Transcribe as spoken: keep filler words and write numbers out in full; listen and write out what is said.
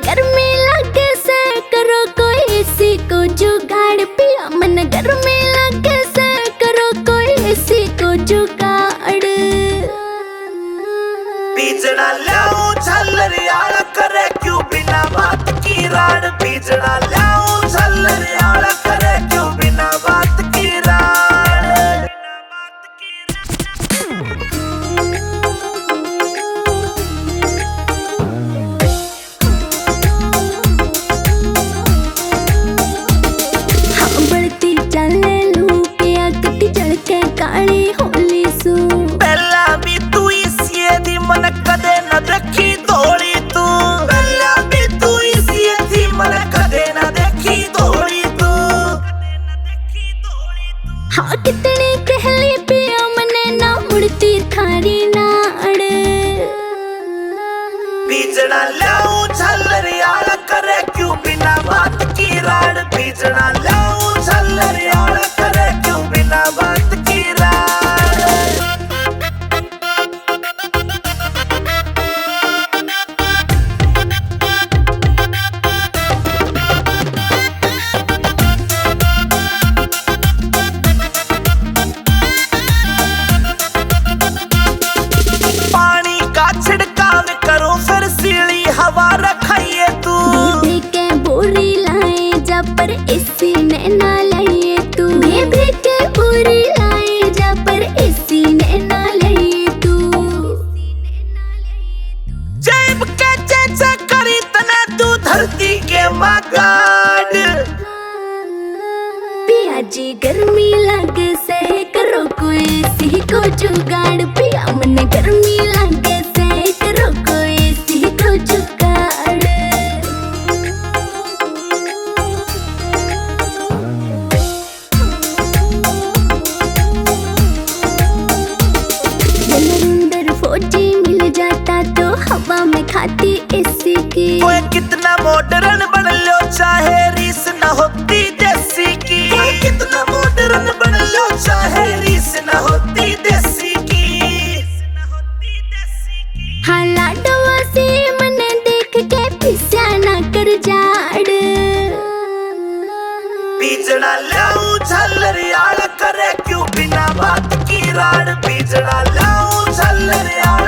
गर्मी लागे से, करो कोई एसी को जुगाड़। पिया, मन गर्मी लागे से, करो कोई एसी को जुगाड़। बीजड़ा ल्याऊं झालर आला करे क्यों बिना बात की राड़। बीजड़ा ल्याऊं झालर आला करे क्यों बिना बात की राड़। हाँ, बढ़ती चाले लू पिया, कती झलके काली होली सू। पहला भी तू इसी दी, मन कदे न देखी धोली तू। पहला भी तू इसी दी, मन कदे न देखी धोली तू। हाँ, कितनी कहली पिया, मने ना मुड़ती थारी नाड़। बीजड़ा ल्याऊं झालर आला करे क्यों बिना बात की राड़। बीजड़ा ल्याऊं झालर आला करे क्यों बिना बात की राड़। पानी का छिड़काव करो, फिर सीली हवा रखाइए तू। बेबे के बोरी लाए जा, पर एसी ने ना लाइए तू। बेबे के बोरी लाए जा, पर एसी ने ना लाइए तू। जेब के चेचे करी तने तू धरती के मागाड़। पिया जी गर्मी लागे से, करो कोई एसी को जुगाड़। पिया, मन गर्मी लागे से, करो कोई एसी को जुगाड़। ये नरेंद्र फौजी मिल जाता तो हवा में खाती एसी की। ओए कितना मॉडर्न बन लो, चाहे रीस ना होती देसी की। ओए कितना मॉडर्न बन लो, चाहे रीस ना होती देसी की। हाँ, लाडवा से मने देख के पिस्या ना कर जाड़। बीजड़ा ल्याऊं झालर आला करे क्यों बिना बात की राड़। बीजड़ा ल्याऊं झालर आला